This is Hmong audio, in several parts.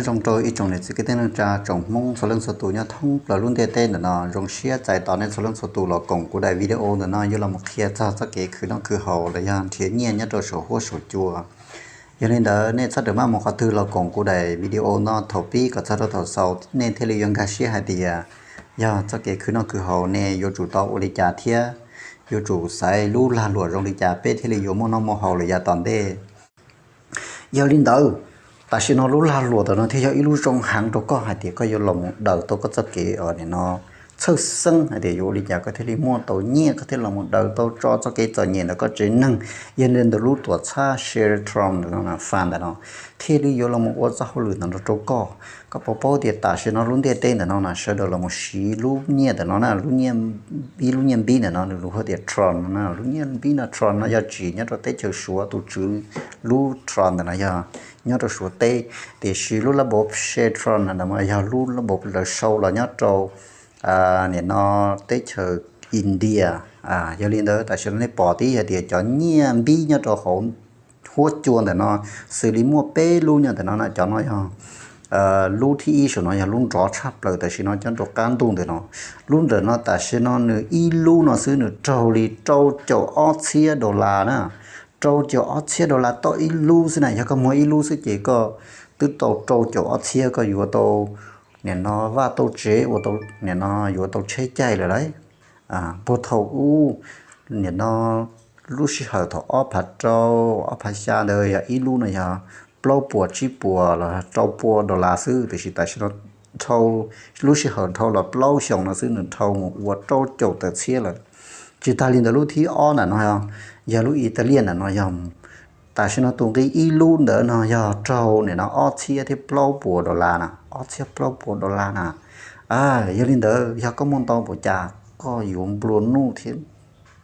Zoo rau ib tsoom niam txiv kwv tij neej tsa tsoom Hmoob txhua leej txhua tus nyob thoob plaws lub ntiaj teb ntawm no. Zoo siab txais tos nej txhua leej txhua tus los koom kuv daim video ntawm no yuav los mus qhia txog txoj kev khwv noj khwv haus los yog nrhiav nyiaj nyob rau saum huab saum cua. Yog li ntawd nej txhob rawm maj mus qhov twg los koom kuv daim video no thaum pib kom txog rau thaum xaus, nej thiaj li yuav nkag siab hais tias yog txoj kev khwv noj khwv haus nej yuav tsum tau ua li cas thiab yuav tsum xaiv lub lag luam zoo li cas peb thiaj li yuav muaj noj muaj haus lawm yav tom ntej. Yog li ntawd, tam sim no lub lag luam ntawm no thiaj yog ib lub zoo heev rau koj hais tias koj yuav los mus daws tau koj txoj kev, nim no txhawj xeeb hais tias yuav ua li cas koj thiaj li muaj tau nyiaj, koj thiaj los mus daws tau tso txoj kev txom nyem ntawm koj tsev neeg. Yog li ntawd lub tuam txhab Share Tron ntawm no, fund ntawm no thiaj li yuav los mus ua txoj hauj lwm ntawm no rau koj. Koj puas paub tias tam sim no lub ntiaj teb ntawm no na sawv daws los mus siv lub nyiaj ntawm no na, lub nyiaj, ib lub nyiaj npib ntawm no nws hu tias Tron no na. Lub nyiaj npib no Tron no yog tsim nyob rau teb chaws Suav, tus tswv lub Tron ntawm no yog nyob rau Suav teb. Tiam sis lub lab npawb Share Tron ntawm no yog lub lab npawb lawv sau los nyob rau nim no teb chaws India. Yog li ntawd tam sim no nej pom tib hais tias cov nyiaj npib nyob rau hauv huab cua ntawm no xws li muaj peb lub nyob ntawm no na, cov no yog lub thib ib saum no yog lub nrov tshaj plaws tam sim no nyob rau qab ntuj ntawm no. Lub ntawm no tam sim no nws ib lub no xwb nws raug li rau caum ob txhiab dollar na. Rau caum ob txhiab dollar tau ib lub xwb na. Yog koj muag ib lub xwb ces koj twb tau rau caum ob txhiab, koj yuav tau nim no vaj tau tsev, ua tau nim no yuav tau tsheb caij lawm lauj. Puag thaum ub nim no lub sij hawm thaum ob phav rau ob phav xya ntawd yog ib lub no yog plaub puas tsib puas los rau pua dollar xwb, tiam sis tam sim no dhau lub sij hawm dhau los plaub xyoos no xwb nws dhau mus ua rau caum tawm txhiab lawm. Tsis tas li ntawd lub thib ob ntawm no yog lub Italia ntawm no yog tam sim no tus nqi ib lub ntawd no yog raug nim no ob txhiab thiab plaub puas dollar na, ob txhiab plaub puas dollar na. Yog li ntawd yog koj muaj ntau npaum cas koj yuav nplua nuj thiab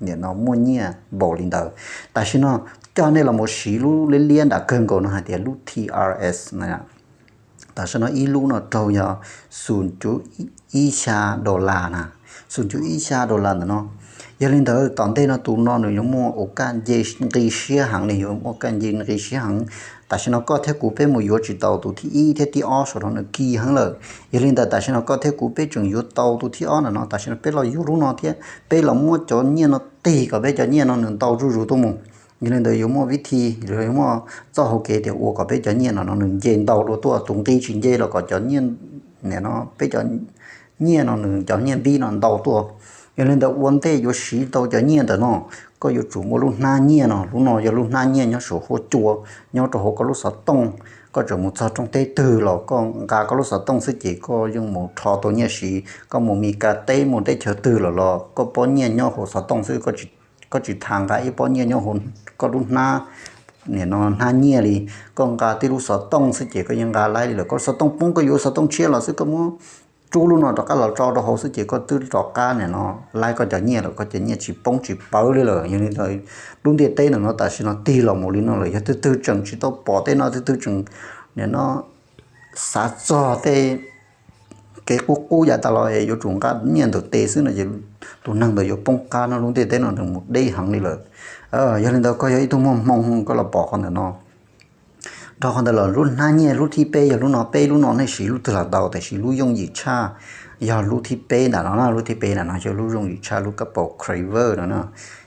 nim no muaj nyiaj npaum li ntawd. Tam sim no coj nej los mus siv lub liab liab nram kawg nkaus no hais tias lub T R S na. Tam sim no ib lub no raug yog xum cuv ib xya dollar na, xum cuv ib xya dollar ntawm no. Yog li ntawd tom ntej no tus no nws yuav muaj ua kaj nce nqi siab heev li, yuav muaj kaj nce nqi siab heev. Tam sim no koj thiab kuv peb mus yuav tsis tau tus thib ib thiab thib ob saum no nws kim heev lawm. Yog li ntawd tam sim no koj thiab kuv peb tseem yuav tau tus thib ob ntawm no, tam sim no peb los yuav lub no thiab peb los muab cov nyiaj no tig kom peb cov nyiaj no nws ntau zuj zus tuaj mus. Yog li ntawd yuav muaj vib thi, yuav muaj txoj hau kev tias ua kom peb cov nyiaj no no nws nce ntau dua tuaj, tus nqi tsis nce los kom cov nyiaj, nim no peb cov nyiaj no nws cov nyiaj npib no ntau tuaj. Yog li ntawd ua ntej yuav siv tau cov nyiaj ntawm no, koj yuav tsum muaj lub hnab nyiaj no. Lub no yog lub hnab nyiaj nyob saum huab cua, nyob rau hauv koj lub xov tooj. Koj tseem mus txog rooj teb twg los koj nqa koj lub xov tooj xwb ces koj yeej mus rho tau nyiaj siv. Koj mus Mis Kas teb mus teb chaws twg los los koj pob nyiaj nyob hauv xov tooj xwb, koj tsis tas nqa ib pob nyiaj nyob hauv koj lub hnab, nim no hnab nyiaj li. Koj nqa tib lub xov tooj xwb ces koj yeej nqa laib li lawm. Koj xov tooj poob koj yuav xov tooj tshiab los xwb, koj muab rub lub no rov qab los tso rau hauv xwb ces koj twb rov qab nim no laib koj cov nyiaj lawm, koj cov nyiaj tsis poob tsis pawv li lawm. Yog li ntawd lub ntiaj teb ntawm no tam sim no tig los mus li no lawm. Yog tus twg tseem tsis tau pom tej no, tus twg tseem nim no xav txog tej kev qub qub yav tas los es yuav tsum nqa nyiaj ntawm tes xwb no ces tus neeg ntawd yuav poob qab no, lub ntiaj teb no nws mus deb heev li lawm. Yog li ntawd koj yog ib tug muaj hmoo koj los pom qhov ntawm no. Dhau qhov ntawd los lub hnab nyiaj lub thib peb yog lub no, peb lub no nej siv lub twg los tau, tiam sis lub yooj yim tshaj yog lub thib peb ntawm no na, lub thib peb ntawm no yog lub yooj yim tshaj, lub kab paus Craver no na.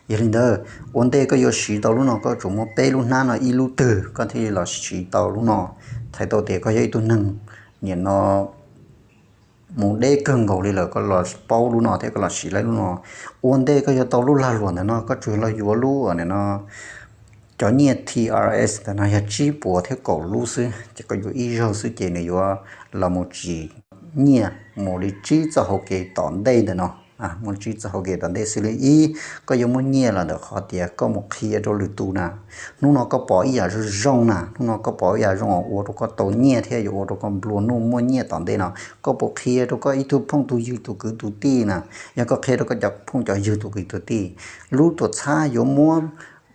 Yog li ntawd ua ntej koj yuav siv tau lub no koj tsum muaj peb lub hnab no ib lub twg koj thiaj li los siv tau lub no. Txhais tau tias koj yog ib tug neeg nim no mus deb kawg nkaus li lawm koj los paub lub no thiab koj los siv laib lub no. Ua ntej koj yuav tau lub lag luam ntawm no koj tsum los yuav lub nim no cov nyiaj T R S ntawm no yog tsib puas thiab kaum lub xwb, ces koj yuav ib zaug xwb ces nws yuav los mus tsim nyiaj mus li tsib txoj hau kev tom ntej ntawm no. Mus tsib txoj hau kev tom ntej xws li ib, koj yuav muaj nyiaj los ntawm qhov tias koj mus qhia rau lwm tus na. Hnub no koj pom ib yam zoo zoo na, hnub no koj pom ib yam zoo ua rau koj tau nyiaj thiab yuav ua rau koj nplua nuj muaj nyiaj tom ntej no, koj puas qhia rau koj ib tug phooj tus ywg tus kwv tus tij na? Yog koj qhia rau koj cov phooj cov ywg tus kwv tus tij, lub tuam txhab yuav muab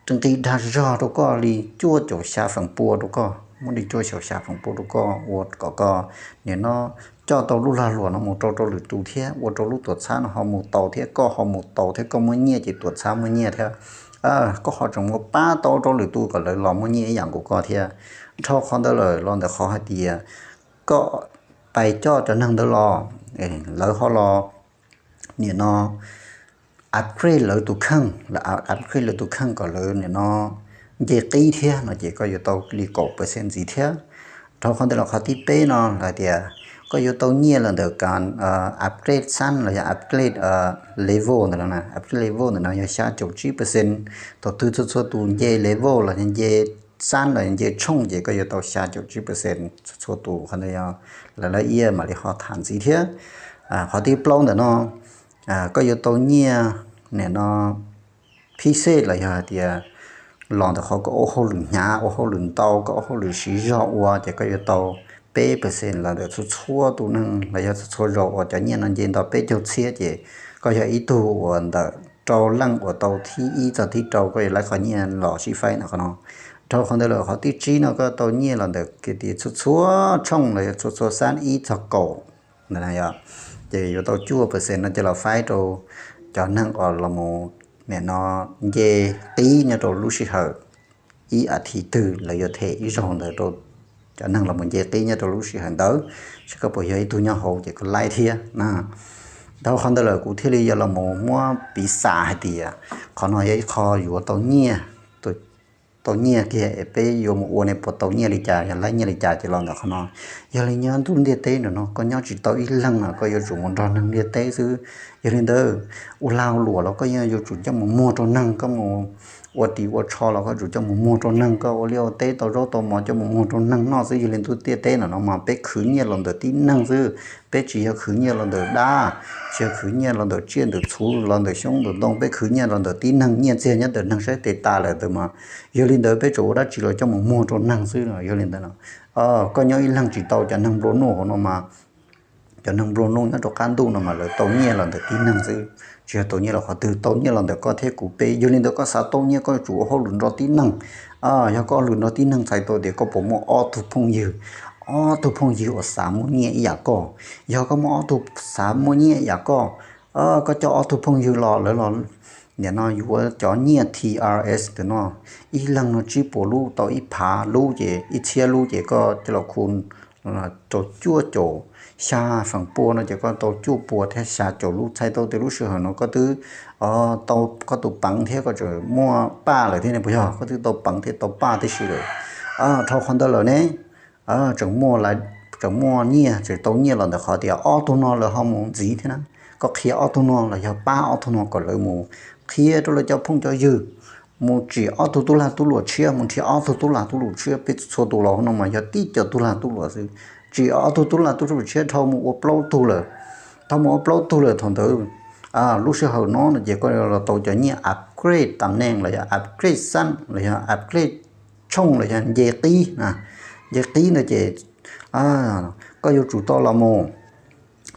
nqi dag zog rau koj li cuaj caum xya feem pua rau koj, muab li cuaj caum xya feem pua rau koj ua kom koj nim no coj tau lub lag luam no mus rau rau lwm tus thiab ua rau lub tuam txhab no ho mus tau thiab koj ho mus tau thiab, koj muaj nyiaj ces tuam txhab muaj nyiaj thiab. Koj ho tseem mus pab tau rau lwm tus kom lawv los muaj nyiaj ib yam nkaus koj thiab. Dhau qhov ntawd lawm los ntawm qhov hais tias koj pais coj cov neeg ntawd los, lawv ho los nim no upgrade lawv tus kheej, upgrade lawv tus kheej kom lawv nim no nce qib thiab no ces koj yuav tau li kaum percent ntxiv thiab. Dhau qhov ntawd los qhov thib peb no hais tias koj yuav tau nyiaj los ntawm kas upgrade xab los yog upgrade level ntawm no, upgrade level ntawm no yog xya caum tsib percent. Thaum twg txhua txhua tus nce level los yog nce xab los yog nce tshooj ces koj yuav tau xya caum tsib percent txhua txhua tus. Qhov ntawd yog lawv lawv iab mam li ho tham ntxiv thiab. Qhov thib plaub ntawm no koj yuav tau nyiaj nim no phib xej los yog hais tias los ntawm qhov koj ua hauj lwm hnyav, ua hauj lwm ntau, koj ua hauj lwm siv zog ua ces koj yuav tau peb percent los ntawm txhua txhua tus neeg los yog txhua txhua zaus uas cov nyiaj no nce ntau peb caug txhiab ces koj yog ib tug uas ntawm rau leej uas tau thib ib txog thib rau koj yuav laib qhov nyiaj los sib faib ntawm qhov no. Dhau qhov ntawd lawm qhov thib tsib no koj tau nyiaj los ntawm kev tias txhua txhua tshooj los yog txhua txhua xab ib txog kaum ntawd na yog, ces yuav tau cuaj percent no coj los faib rau cov neeg uas los mus nim no nce qib nyob rau lub sij hawm ib as thiv twg lawv yuav them ib zaug ntawd rau cov neeg los mus nce qib nyob rau lub sij hawm ntawd, seb koj puas yog ib tug nyob hauv ces koj laib thiab na. Dhau qhov ntawd lawm kuv thiaj li yuav los mus muab piv xam hais tias qhov no yog ib qho yuav tau nyiaj, tau nyiaj kiag es peb yuav mus ua ne puas tau nyiaj li cas, yog laib nyiaj li cas ces los ntawm qhov no. Yog li nyob ntuj ntiaj teb ntawm no koj nyob tsis tau ib leeg no koj yuav tsum mus nrog neeg ntiaj teb xwb. Yog li ntawd ua lag luam los koj yeej yuav tsum coj mus muag rau neeg, koj mus ua ris ua tsho los koj yuav tsum coj mus muag rau neeg, koj ua liaj ua teb tau zaub tau mov coj mus muag rau neeg noj xwb. Yog li ntuj ntiaj teb ntawm no mas peb khwv nyiaj los ntawm tib neeg xwb, peb tsis yog khwv nyiaj los ntawm dab, tsis yog khwv nyiaj los ntawm tsiaj ntawm txhu los ntawm xyoob ntawm ntoo, peb khwv nyiaj los ntawm tib neeg, nyiaj txiag nyob ntawm neeg saib tes tas lawm ntawd mas yog li ntawd peb tsuas ua dab tsi los coj mus muag rau neeg xwb no. Yog li ntawd koj nyob ib leeg tsis tau cov neeg nplua nuj hauv no mas, cov neeg nplua nuj nyob rau qab ntuj no mas lawv tau nyiaj los ntawm tib neeg xwb, tsis yog tau nyiaj los qhov twg, tau nyiaj los ntawm koj thiab kuv peb. Yog li ntawd koj xav tau nyiaj koj yuav tsum ua hauj lwm nrog tib neeg. Yog koj hauj lwm nrog tib neeg txhais tau tias koj puas muaj ob tug phooj ywg, ob tug phooj ywg uas xav muaj nyiaj ib yam koj. Yog koj muaj ob tug xav muaj nyiaj ib yam koj, koj coj ob tug phooj ywg los lawv los nim no yuav cov nyiaj T R S ntawm no, ib leeg no tsib puas lub, tau ib phav lub ces ib txhiab lub ces koj coj los khu rau cuaj caum xya feem pua no ces koj tau cuaj pua thiab xya caum lub. Txhais tau tias lub sij hawm no koj twb tau koj tus peev thiab koj tseem muaj paj lawm thiab ne, puas yog? Koj twb tau peev thiab tau paj tib si lawm. Dhau qhov ntawd lawm ne, tseem muaj, tseem muaj nyiaj, tseem tau nyiaj los ntawm qhov tias ob tug no lawv ho mus ntxiv thiab na. Koj qhia ob tug no los yog pab ob tug no kom lawv mus qhia rau lawv cov phooj cov ywg, mus tsim ob tug tub lag tub luam tshiab, mus nrhiav ob tug tub lag tub luam tshiab. Peb txhua tus los no mas yog tib co tub lag tub luam xwb, tsim ob tug tub lag tub luam tshiab dhau mus ua plaub tug lawm. Dhau mus ua plaub tug lawm thaum ntawd lub sij hawm no no ces koj los tau cov nyiaj upgrade tam neej los yog upgrade xab los yog upgrade tshooj los yog nce qib. Nce qib no ces koj yuav tsum tau los mus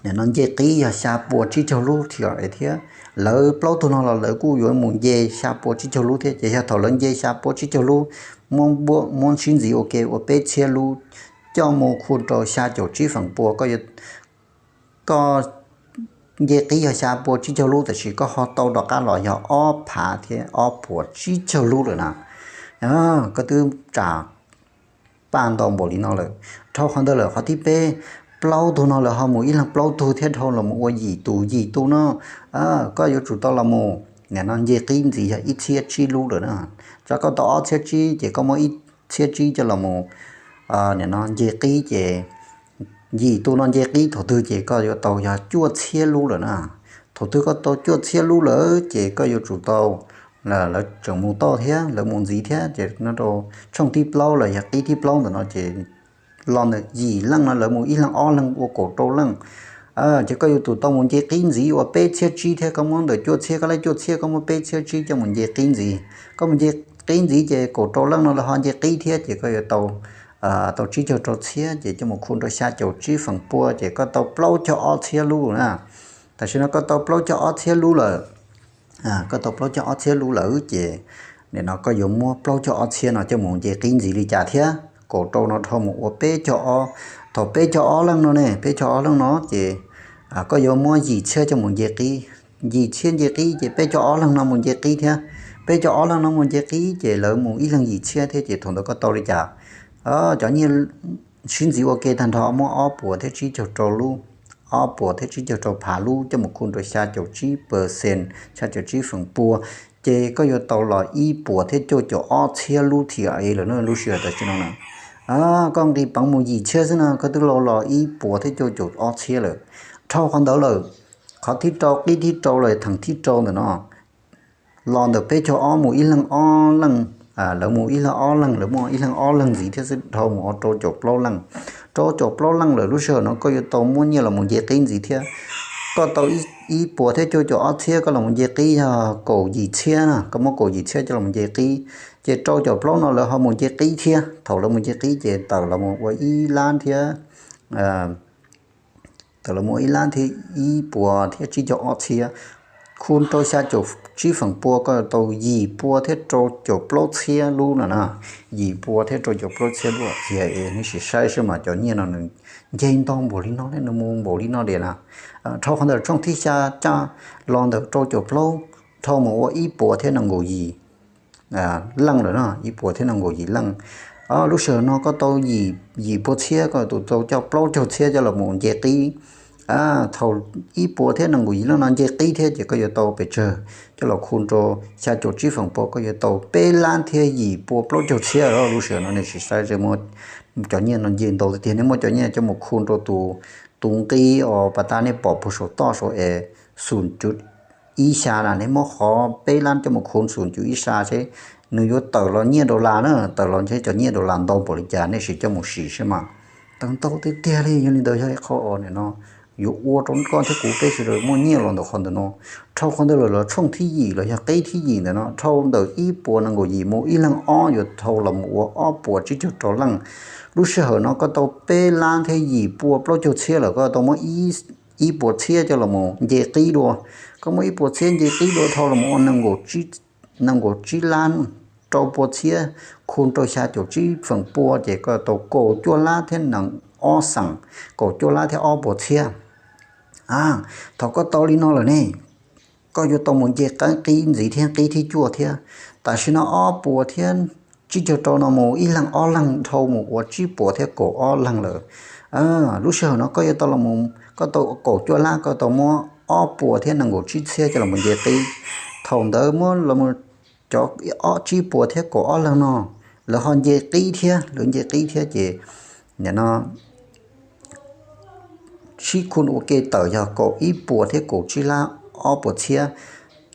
nim no nce qib yog xya pua tsib caug lub T R S thiab. Lawv plaub tug no los lawv kuj yuav mus nce xya pua tsib caug lub thiab. Ces yog thaum lawv nce xya pua tsib caug lub, muab sib ntxiv ua ke ua peb txhiab lub, coj mus khu rau xya caum tsib feem pua, koj nce qib yog xya pua tsib caug lub, tab sis koj ho tau rov qab los yog ob phav thiab ob puas tsib caug lub lawm na. Koj twb tsam paj ntau npaum li no lawm. Dhau qhov ntawd lawm qhov thib peb, plaub tug no lawv ho mus ib leeg plaub tug thiab dhau los mus ua yim tus, yim tus no koj yuav tsum tau los mus nim no nce qib ntxiv yog ib txhiab tsib lub lawm na. Tso koj tau ob txhiab tsib ces koj muab ib txhiab tsib coj los mus nim no nce qib ces yim tus no nce qib thaum twg ces koj yuav tau yog cuaj txhiab lub lawm na. Thaum twg koj tau cuaj txhiab lub lawm ces koj yuav tsum tau, lawv tseem mus toj thiab lawv mus ntxiv thiab ces no rau tshooj thib plaub los yog qib thib plaub ntawm no ces los ntawm yim leej no lawv mus ib leeg ob leeg ua kaum rau leej. Ces koj yuav tsum tau mus nce qib ntxiv ua peb txhiab tsib thiab. Koj muab ntawm cuaj txhiab koj laib cuaj txhiab, koj muab peb txhiab tsib coj mus nce qib ntxiv. Koj mus nce qib ntxiv ces kaum rau leej no lawv ho nce qib thiab ces koj yuav tau tau tsib caug rau txhiab ces coj mus khu rau xya caum tsib feem pua ces koj tau plaub caug ob txhiab lub na. Tam sim no koj tau plaub caug ob txhiab lub lawm. Koj tau plaub caug ob txhiab lub lawm ces nim no koj yuav muab plaub caug ob txhiab no coj mus nce qib ntxiv li cas thiab. Kaum rau no dhau mus ua peb caug ob. Thaum peb caug ob leej no ne, peb caug ob leej no ces koj yuav muab yim txhiab coj mus nce qib. Yim txhiab nce qib ces peb caug ob leeg no mus nce qib thiab. Peb caug ob leeg no mus nce qib ces lawv mus ib leeg yim txhiab thiab ces thaum ntawd koj tau li cas? Cov nyiaj sib ntxiv ua ke tag nrho muab ob puas thiab tsib caug rau lub, ob puas thiab tsib caug rau phav lub coj mus khu rau xya caum tsib percent, xya caum tsib feem pua, ces koj yuav tau los ib puas thiab cuaj caum ob txhiab lub T R A lawm na lub sij hawm tam sim no na. Koj nqis peev mus yim txhiab xwb no koj twb los los ib puas thiab cuaj caum ob txhiab lawm. Dhau qhov ntawd lawm, qhov thib rau, qib thib rau los theem thib rau ntawm no los ntawm peb caug ob mus ib leeg ob leej, lawv mus ib leeg ob leeg, lawv muaj ib leeg ob leeg ntxiv thiab xwb dhau mus ua rau caum plaub leej. Rau caum plaub leej lawm lub sij hawm no koj yuav tau muab nyiaj los mus nce qib ntxiv thiab. Koj tau ib puas thiab cuaj caum ob txhiab koj los mus nce qib yog kaum yim txhiab na, koj muab kaum yim txhiab coj los mus nce qib, ces rau caum plaub no lawv ho mus nce qib thiab. Thaum lawv mus nce qib ces tawm los mus ua ib lab thiab tawm los mus ib lab thiab ib puas thiab tsib caug ob txhiab, khu rau xya caum tsib feem pua koj yuav tau yim pua thiab rau caum plaub txhiab lub no na. Yim pua thiab rau caum plaub txhiab lub T R A, nej sim saib seb mas cov nyiaj no nws nce ntau npaum li no ne, nws mus npaum li no tiag na. Dhau qhov ntawm tshooj thib xya coj los ntawm rau caum plaub dhau mus ua ib puas thiab nees nkaum yim leej lawm no, ib puas thiab nees nkaum yim leej. Lub sij hawm no koj tau yim puas txhiab koj tus tau coj plaub caug txhiab coj los mus nce qib. Thaum ib puas thiab nees nkaum yim leej no nce qib thiab ces koj yuav tau pes tsawg coj los khu rau xya caum tsib feem pua koj yuav tau peb lab thiab yim pua plaub caug txhiab. Lub sij hawm no nej sim saib seb muab cov nyiaj no nce ntau tiag tiag, nej muab cov nyiaj coj mus khu rau tus, tus nqi uas pas tas nej pom puag saum toj saum es xum cuv ib xya na, nej muab qhov peb lab coj mus khu xum cuv ib xya seb nws yuav tawm los nyiaj dollar na, tawm los ntshe cov nyiaj dollar ntau npaum li cas nej sim coj mus sim seb mas. Tawm ntau tiag tiag li, yog li ntawd yog ib qho uas nim no yuav ua rau koj thiab kuv peb sawv daws muaj nyiaj los ntawm qhov ntawm no. Dhau qhov ntawd lawm los tshooj thib yim los yog qib thib yim ntawm no dhau ntawm ib puas nees nkaum yim mus ib leeg ob yuav dhau los mus ua ob puas tsib caug rau leej. Lub sij hawm no koj tau peb lab thiab yim pua plaub caug txhiab lawm koj tau muab ib puas txhiab coj los mus nce qib dua. Koj muab ib puas txhiab nce qib dua dhau los mus ua nees nkaum tsib lab rau pua txhiab khu rau xya caum tsib feem pua ces koj tau kaum cuaj lab thiab nees ob xeem, kaum cuaj lab thiab ob puas txhiab. Thaum koj tau li no lawm ne, koj yuav tau mus nce qib ntxiv thiab qib thib cuaj thiab. Tam sim no ob puas thiab tsib caug rau no mus ib leeg ob leeg dhau mus ua tsib puas thiab kaum ob leeg lawm. Lub sij hawm no koj yuav tau los, koj tau kaum cuaj lab koj tau muab ob puas thiab nees nkaum tsib txhiab coj los nce qib. Thaum ntawd muab los cov tsib puas thiab kaum ob leeg no lawv ho nce qib thiab, lawv nce qib thiab ces nim no sib khu ua ke tawm yog kaum ib puas thiab kaum tsib lab ob puas txhiab.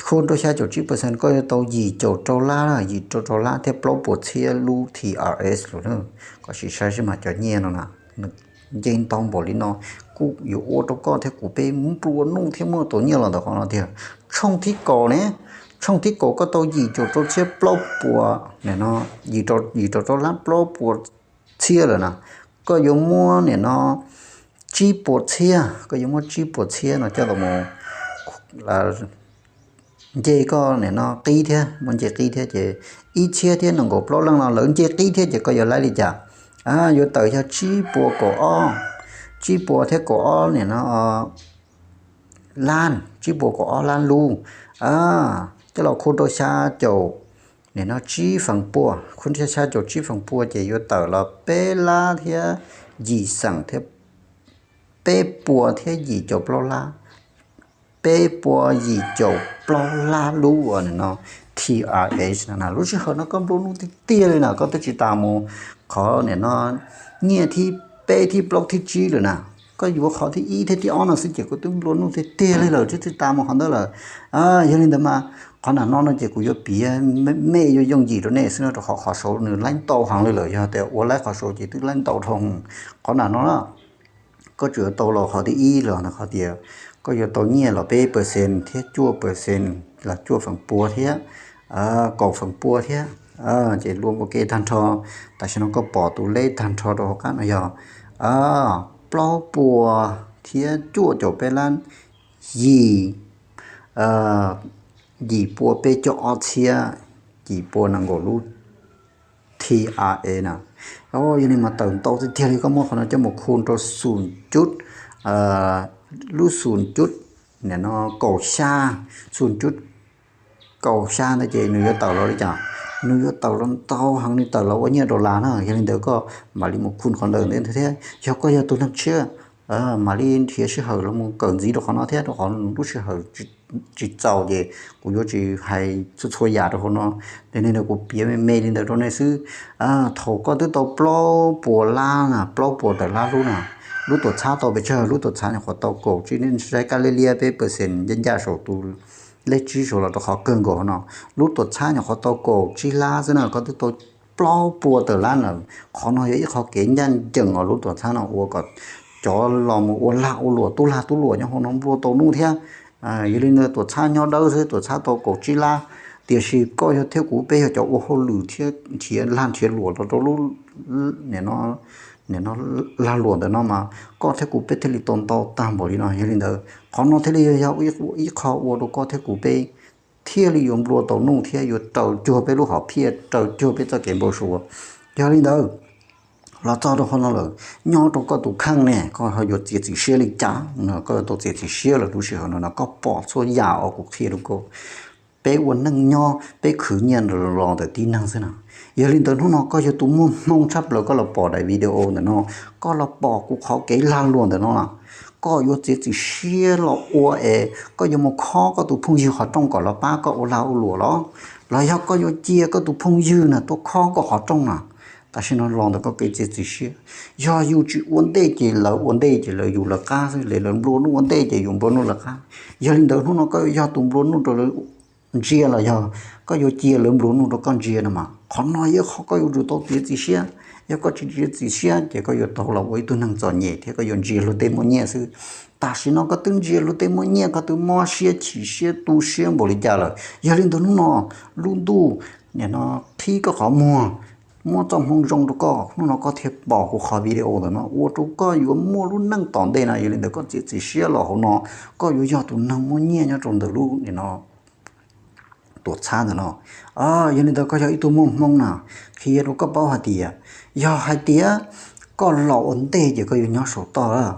Khu rau xya caum tsib percent koj yuav tau yim caum rau lab, yim caum rau lab thiab plaub puas txhiab lub T R S lawm na. Koj sim saib seb mas cov nyiaj no na, nws nce ntau npaum li no, kuj yuav ua rau koj thiab kuv peb nplua nuj thiab muaj tau nyiaj los ntawm qhov no tiag. Tshooj thib kaum ne, tshooj thib kaum koj tau yim caum rau txhiab plaub puas, yim caum rau lab plaub puas txhiab lawm na. Koj yuav muab nim no tsib puas txhiab, koj yuav muab tsib puas txhiab no coj los nce koj nim no qib thiab, muab nce qib thiab ces ib txhiab thiab nees nkaum plaub leej no lawv nce qib thiab ces koj yuav laib li cas? Yuav tawm yog tsib puas kaum ob, tsib puas thiab kaum ob nim no lab, tsib puas kaum ob lab lub, coj los khu rau xya caum, nim no tsib feem pua, khu rau xya caum tsib feem pua ces yuav tawm los peb lab thiab yim xeem thiab peb puas thiab yim caum plaub lab, peb puas yim caum plaub lab lub uas nim no T R S no na. Lub sij hawm no koj nplua nuj tiag tiag li na, koj twb tsis tas mus qhov nim no nyiaj thib peb thib plaub thib tsib lawm na. Koj yuav qhov thib ib thiab thib ob no xwb ces koj twb nplua nuj tiag tiag li lawm, twb tsis tas mus qhov ntawd lawm. Yog li ntawd mas qhov nram no no ces kuv yuav piav, mej yuav yooj yim rau nej xwb no, rau qhov qhov saud nws laib ntau heev li lawm, yog tias ua laib qhov saud ces twb laib ntau dhau. Qhov nram no na, koj tsuas yuav tau los qhov thib ib los qhov tias koj yuav tau nyiaj los peb percent thiab cuaj percent los cuaj feem pua thiab kaum feem pua thiab, ces luaj ua ke tag nrho. Tam sim no koj pom tus leb tag nrho rau hauv qab no yog plaub puas thiab cuaj caum peb lab, yim, yim pua peb caug ob txhiab, yim pua nees nkaum lub T R A na. Yog li mas tawm ntau tiag tiag li, koj muab qhov no coj mus khu rau xum cuv, lub xum cuv, nim no kaum xya, xum cuv kaum xya ntawd ces nws yuav tawm los li cas? nws yuav tawm los ntau heev li, tawm los ua nyiaj dollar na. Yog li ntawd koj mam li mus khun qhov ntawd ntej thiab. Yog koj yog tus neeg tshiab, mam li nrhiav sij hawm los mus kawm ntxiv rau qhov no thiab, rau qhov lub sij hawm tsis txaus ces kuv yuav tsis hais txhua txhua yam rau hauv no. Li ntawd kuv piav me me li ntawd rau nej xwb. Thaum koj twb tau plaub puas lab na, plaub puas tawm lab lub na, lub tuam txhab tau pes tsawg? Lub tuam txhab nyuam qhuav tau kaum tsib, nej saib kab liab liab peb percent ncaj ncaj saum tus lej tsib saud los rau qhov kawg nkaus no. Lub tuam txhab nyuam qhuav tau kaum tsib lab xwb na, koj twb tau plaub puas tawm lab na. Qhov no yog ib qho kev ncaj ncees os, lub tuam txhab no ua kom cov los mus ua lag ua luam, tub lag tub luam nyob hauv no nplua tau nuj thiab. Yog li ntawd tuam txhab nyob dawb xwb, tuam txhab tau kaum tsib lab, tiam sis koj yog thiab kuv peb yog cov ua hauj lwm thiab nrhiav lag nrhiav luam los rau lub, nim no lag luam ntawm no mas koj thiab kuv peb thiaj li tau ntau tag npaum li no. Yog li ntawd qhov no thiaj li yog ib qho ua rau koj thiab kuv peb thiaj li yuav nplua tau nuj thiab yuav raws cuag peb lub hom phiaj, raws cuag peb txoj kev npau suav. Yog li ntawd los txog rau qhov no lawm, nyob rau koj tus kheej ne, koj ho yuav txiav txim siab li cas no? Koj yuav tau txiav txim siab lawm lub sij hawm no no, koj pom txhua yam uas kuv qhia rau koj. Peb ua neej nyob peb khwv nyiaj los ntawm tib neeg xwb na. Yog li ntawd hnub no koj yog tus muaj hmoo tshaj plaws, koj los pom daim video ntawm no, koj los pom kuv qhov kev lag luam ntawm no na, koj yuav txiav txim siab los ua es koj yuav mus khob koj tus phooj ywg qhov rooj kom los pab koj ua lag ua luam los, los yog koj yuav cia koj tus phooj ywg na tuaj khob koj qhov rooj na? Tam sim no los ntawm koj kev txiav txim siab. Yog yus tsis ua ntej ces lawv ua ntej ces lawv yus lawv qab xwb, lawv nplua nuj ua ntej ces yus nplua nuj lawv qab. Yog li ntawd hnub no koj yog tus nplua nuj rau lawv ntsia los yog koj yuav cia lawv nplua nuj rau koj ntsia no mas, qhov no yog qhov koj yuav tsum tau txiav txim siab. Yog koj tsis txiav txim siab ces koj yuav tau los ua ib tug neeg txom nyem thiab koj yuav ntsia luag tej muaj nyiaj xwb. Tam sim no koj twb ntsia luag tej muaj nyiaj, koj twb mob siab chim siab tu siab npaum li cas lawm. Yog li ntawd hnub no lub ntuj nim no qhib koj qhov muag, muab txoj hmoo zoo rau koj, hnub no koj thiaj pom kuv qhov video ntawm no ua rau koj yuav muaj lub neej tom ntej no. Yog li ntawd koj txiav txim siab los hauv no, koj yuav yog tus neeg muaj nyiaj nyob rau ntawm lub nim no tuam txhab ntawm no. Yog li ntawd koj yog ib tug muaj hmoo na, qhia rau koj paub hais tias, yog hais tias koj los ua ntej ces koj yuav nyob saum toj lawm.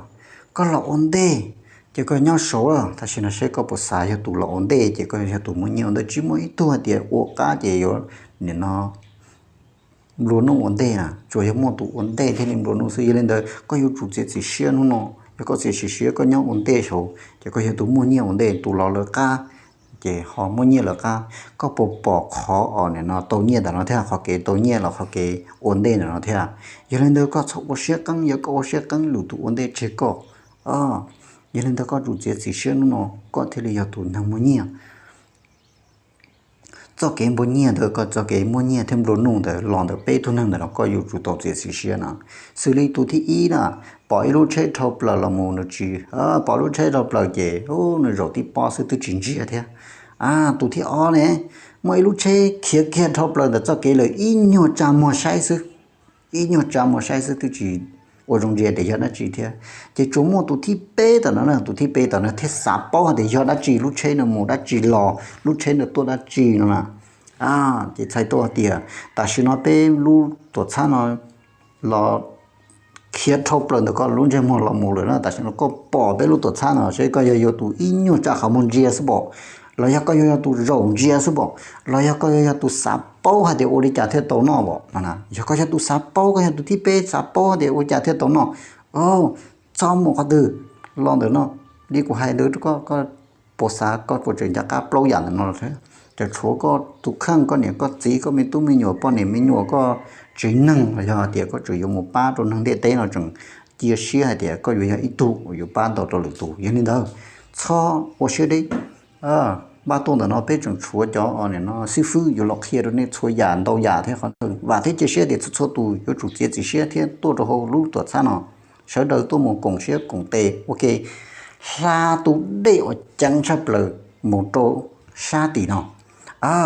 Koj los ua ntej ces koj nyob saud lawm. Tam sim no seb koj puas xav yog tus los ua ntej ces koj yog tus muaj nyiaj ua ntej. Tsis muaj ib tug hais tias ua qab ces yuav nim no nplua nuj ua ntej na, tsuas yog muaj tus ua ntej thiaj li nplua nuj xwb. Yog li ntawd koj yuav tsum txiav txim siab hnub no. Yog koj txiav txim siab koj nyob ua ntej saud ces koj yog tus muaj nyiaj ua ntej, tus los lawv qab ces ho muaj nyiaj lawv qab. Koj puas pom qhov uas nim no tau nyiaj ntawm no thiab, qhov kev tau nyiaj los qhov kev ua ntej ntawm no thiab? Yog li ntawd koj txhob ua siab qeeb, yog koj ua siab qeeb lwm tus ua ntej tseg koj. Yog li ntawd koj tsum txiav txim siab hnub no koj thiaj li yog tus neeg muaj nyiaj. Txoj kev nplua nyiaj ntawd, koj txoj kev muaj nyiaj thiab nplua nuj ntawd los ntawm peb tug neeg ntawm no koj yuav tsum tau txiav txim siab no. Xws li tus thib ib na, pom ib lub tsheb dhau plaws los mus nws tsis, pom lub tsheb dhau plaws ces nws zaum tib pob xwb twb tsis ntsia thiab. Tus thib ob ne, muaj ib lub tsheb khiav kiag dhau plaws ntawm txoj kev lawm ib nyuag tsa muag saib xwb, ib nyuag tsa muag saib xwb twb tsis ua zoo ntsia tias yog dab tsi thiab. Ces tsuas muaj tus thib peb tom no, tus thib peb tom no thiaj xav paub hais tias yog dab tsi, lub tsheb no mus dab tsi los, lub tsheb no tuaj dab tsi no na. Ces txhais tau hais tias tam sim no peb lub tuam txhab no los khiav dhau plaws ntawm koj lub ntsej muag los mus lawm na. Tam sim no koj pom peb lub tuam txhab no, seb koj yog yog tus ib nyuag tsa qhov muag ntsia xwb pom, los yog koj yog yog tus zaum ntsia xwb pom, los yog koj yog yog tus xav paub hais tias ua li cas thiaj tau noj pom no na. Yog koj yog tus xav paub, koj yog tus thib peb xav paub hais tias ua cas thiaj tau noj, txhob mus qhov twg los ntawm no. Li kuv hais ntawd rau koj, koj puas xav, koj puas tseem nco qab plaub yam ntawm no los? Tseem tshuav koj tus kheej, koj niam koj txiv, koj me tub me nyuam, poj niam me nyuam, koj tsev neeg, los yog hais tias koj tseem yuav mus pab rau neeg ntiaj teb no tseem cia siab hais tias koj yuav yog ib tug uas yuav pab ntau rau lwm tus. Yog li ntawd txhob ua siab deb. Npaj tuaj ntawm no peb tseem tshuav cov nim no xib fwb yuav los qhia rau nej txhua yam ntau yam thiab qhov. Vam thiab cia siab tias txhua txhua tus yuav tsum txiav txim siab thiab tuaj rau hauv lub tuam txhab no, sawv daws tuaj mus koom siab koom tes ua ke hla tus dej uas ceev tshaj plaws mus rau sab tim no.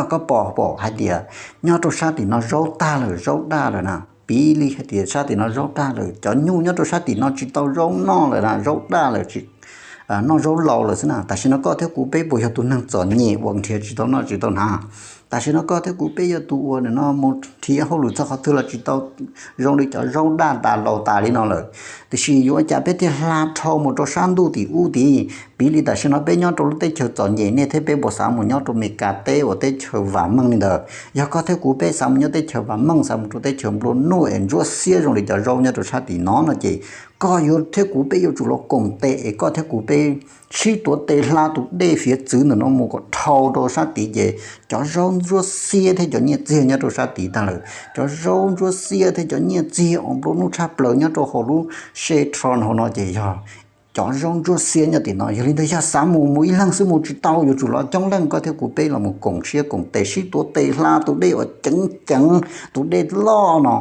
Koj pom pom hais tias nyob rau sab tim no zaub tag lawm, zaub daj lawm na. Piv li hais tias sab tim no zaub daj lawm, cov nyuj nyob rau sab tim no tsis tau zaub noj lawm na, zaub daj lawm, tsis noj zaub laus lawm xwb na. Tam sim no koj thiab kuv peb puas yog tus neeg txom nyem uas nrhiav tsis tau noj tsis tau hnav? Tam sim no koj thiab kuv peb yog tus uas nim no mus nrhiav hauj lwm txog qhov twg los tsis tau zoo li cov zaub daj tas laus tas li no lawm. Tiam sis yuav ua cas peb thiaj hla dhau mus rau sab ntuj tim ub tid? Piv li tam sim no peb nyob rau lub teb chaws txom nyem, nej thiab peb puas xav mus nyob rau Meskas teb uas teb chaws vam meej li ntawd? Yog koj thiab kuv peb xav mus nyob teb chaws vam meej, xav mus rau teb chaws nplua nuj es ntsuab xiab zoo li cov zaub nyob rau sab tim no no ces koj yuav thiab kuv peb yuav tsum los koom tes es koj thiab kuv peb sib tuav tes hla tus dej fiav txwv ntawm no mus kom dhau rau sab tid ces cov zaub ntsuab xiab thiab cov nyiaj txiag nyob rau sab tid tag lawm. Cov zaub ntsuab xiab thiab cov nyiaj txiag uas nplua nuj tshaj plaws nyob rau hauv lub se tho hauv no ces yog cov zaub ntsuab xiab nyob tim no. Yog li ntawd yog xav mus, mus ib leeg xwb mus tsis tau, yuav tsum los coob leej, koj thiab kuv peb los mus koom siab koom tes sib tuav tes hla tus dej uas ceev ceev, tus dej loj no.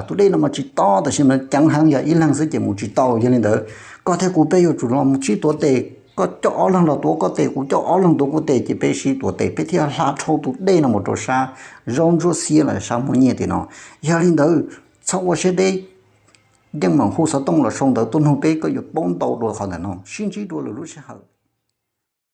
Tus dej no mas tsis tob, tab sis mas ceev heev, yog ib leeg xwb ces mus tsis tau. Yog li ntawd koj thiab kuv peb yuav tsum los mus sib tuav tes, koj coj ob leeg los tuav koj tes, kuv coj ob leeg tuav kuv tes, ces peb sib tuav tes peb thiaj hla dhau tus dej no mus rau sab zaub ntsuab xiab los sab muaj nyiaj tim no. Yog li ntawd txhob ua siab deb, yeej meem hu xov tooj los sau ntawv tuaj nug peb, koj yuav paub ntau dua qhov ntawm no. Sib ntsib dua lwm lub sij hawm.